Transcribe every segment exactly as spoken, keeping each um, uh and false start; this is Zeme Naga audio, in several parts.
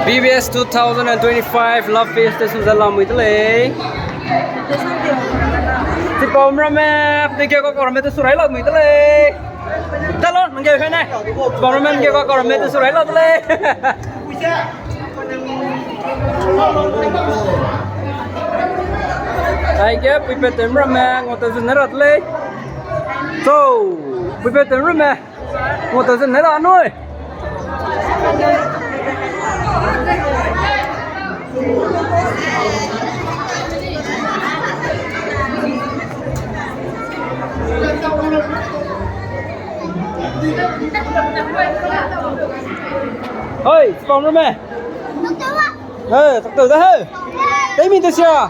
B B S two thousand and twenty-five Love Fest te su ze lamui de lei. Chipau ramme, ningkeu kau ramme te su rai lamui de lei. Talo, ningkeu kai ne. Chipau ramme, ningkeu kau ramme te su rai la de lei. Aige puipetem ramme ngau ta zun ne ra de lei. So, puipetem ramme ngau ta zun ne ra nui. Hoi, chipau ramme. Hei, tak tau da hei. Teimi te sia.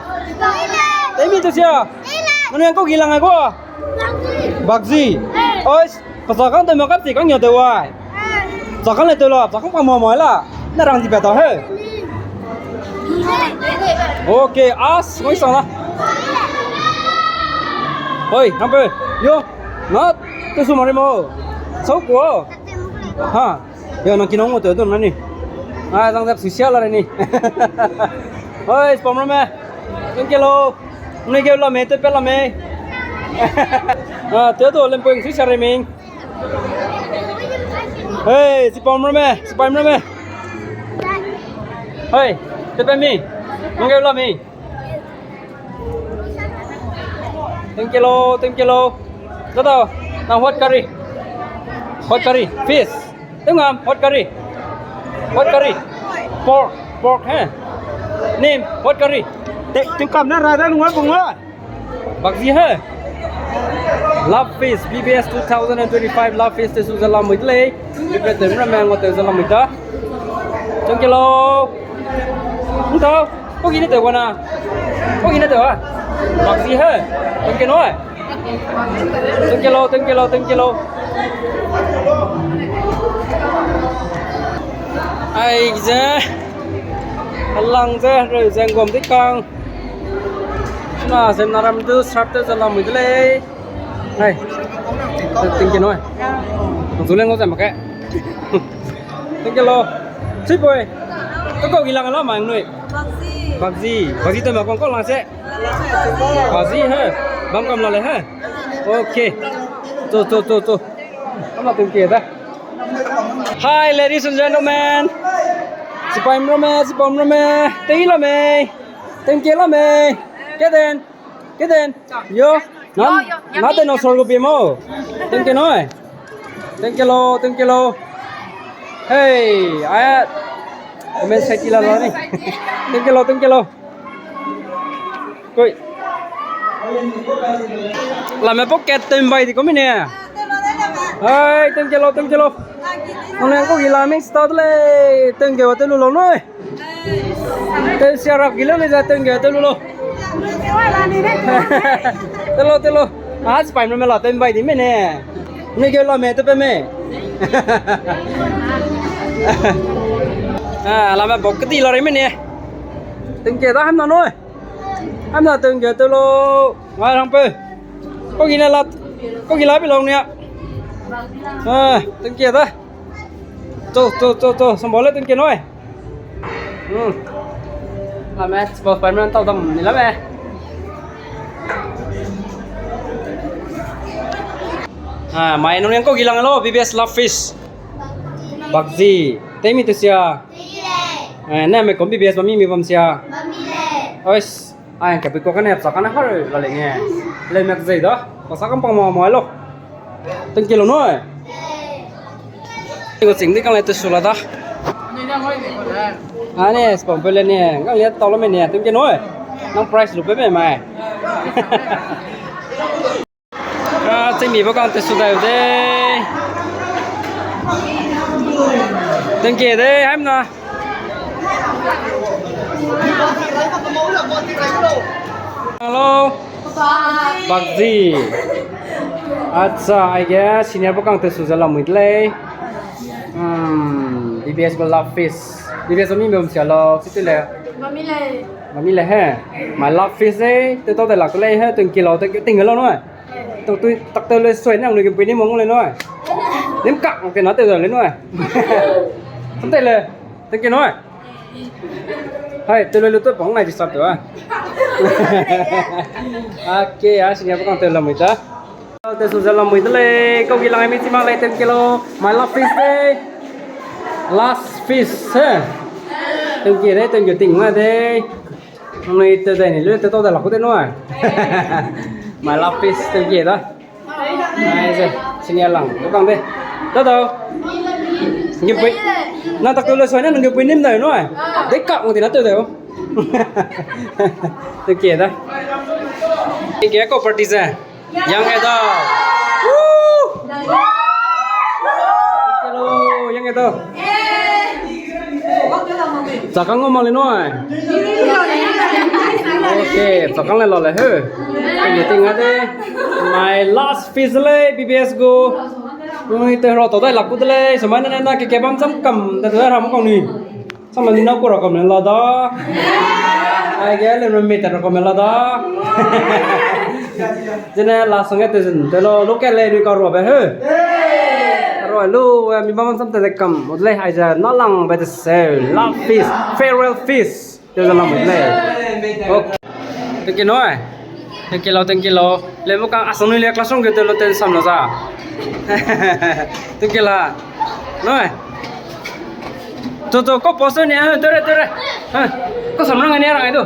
Teimi te sia. Manu yang kau gi lang ai kua. Bakzi. Oi, pa sa kang te ma kap si kang ya te wai. Sa kang le te la, sa kang pa ma ma la. Na rang di pa ta hei. Okay, as, ngoi sang la. Hoi, nang pe. Yo, na, te su ma re mo. Sau kua. Ha. Yo, nang kinong mo te dun na ni. Ah, zang zap su sia la re ni. Hoi, chipau ramme. Thank you lo. Ningkeu la me, te pe la me. Ah, te do lem point su sia re ming. Hei, chipau ramme, chipau ramme. Hei, te pe mi. Ningkeu la mi. Thank you lo, thank you lo. Dada, na what curry? What curry? Fish. Tengam, what curry? What curry? Pork, pork, he? Name, what curry? Te, te kam na ra ra nungwa bungwa. Bakzi he. Love Fest, B B S two thousand and twenty-five Love Fest te su ze lamui de lei. Puipetem ramme ngau ta ze lamui da. Thank you lo. Ntau, ko gine te wana. Ko gine te wa. Bakzi he. Thank you noi. Thank you lo, thank you lo, thank you lo. Ai ze. Alang ze, reu ze ngom de kang. Na, sem na ram du sharp te ze lamui de lei. Hai. Thank you noi. Zu leng ngau ze mak ke. Thank you lo. Sui poi. Ko kau gi lang la mang nui. Bakzi. Bakzi te ma kong kau lang se. Bakzi he. Bam kam la le he. Okay. Cho, cho, cho, cho. Kam la thank you da. Hi, ladies and gentlemen. Chipau ramme, chipau ramme. Tei la me. Thank you la me. Ke den. Ke den. Yo. Yo, yo, yo, na te no sor gu bi mo. Thank you noi. Thank you lo, thank you lo. Hey, aya. Comment sai ti la la ni. Thank you lo, thank you lo. Koi. La me pocket tem bai di ko mi ne. Hai, thank you lo, thank you lo. Nang ne ko gi la mix ta le. Thank you, te lu lo noi. Te sia rap gi le le za teng ge te lu lo. Te lo, te lo. A, chipau ramme la tem bai di me ne. Ne ge la me te pe me. A, la me bok ke di la re me ne. Teng ge da ham na noi. Ham na teng ge te lo. Ngai rang pe. Ko gi ne la. Ko gi la bi lo ne. A, teng ge da. Cho, cho, cho, cho, sambole teng ke noi. Hmm. Lame, chipau Spiderman tau dam ni lame. Ah, mai nung yang ko gilang lo, B B S Love Fest. Bakzi, temi te sia. Eh, ne me kom B B S bam mi mi bam sia. Ois. Ai, ka pui ko kane, sa kane har la lenge. Le mek zei da. Pasa kam pang ma ma lo. Teng ke lo noi. Ko sing di kang le te su la da. Ane, spam pe le ne. Kang le tau lo me ne. Teng ke noi. Nang price lu pe me mai. Ah, chimi ba kang te su dai de. Teng ke de, ham na. Hello. Bakzi. Acha, aige senior ba kang te su ze lamui de lei. Hmm, B B S ba Love Fest. B B S mi bam sia lo, si te le. Mami le. Mami le he. My Love Fest e, te tau de lak te lei he, teng ke lo, teng ke lo noi. Tak tui, tak tau le soi nang lui ke pui ni mong le noi. Nim kak ke na te le noi. Sam te le, teng ke noi. Hai, te loi lu te pang ngai di sap tu a. Okay, a senior pa kang te lamui ta. Te su ze lamui de lei, kau gi lang mi chi mak lei, thank you lo. My last feast de. Last feast, he. Thank you de, thank you ting ngai de. Nui te dai ni lu te tau da lak ku de nui. My last feast, thank you da. Ai ze, senior lang, lu kang de. Da da. Ngi pui. Na tak tu le soi na ngi pui nim da nui. De kak ngi na te de. Thank you da. Thank you ko party ze. Yang e da. Woo! Hello, yang e da. Chakang ngau mak le nui. Okay, chakang le la le he. Thank you ting ngai de. My last feast lei, B B S gu. Nui te ro tau dai lak ku de lei. Sumai ne na ke ke bam cham kam da tu ram kau ni. Sama ni na ku ra comment la da. Ai ge le no me ta ra comment la da. Zene la sange te zin te lo local le ni ka ro be he. Ro lu, eh, mi bam sam te de kam. Mut le ai ze na lang be de se. Last feast, farewell feast. Te ze lang mut le. Okay. Thank you noi. Thank you lo, thank you lo. Le mo kang asang nui le classroom ge te lo te sam lo za. Thank you la. Noi. To to ko post ni a, to re to re. Ha. Ko sam rang ni rang ai do.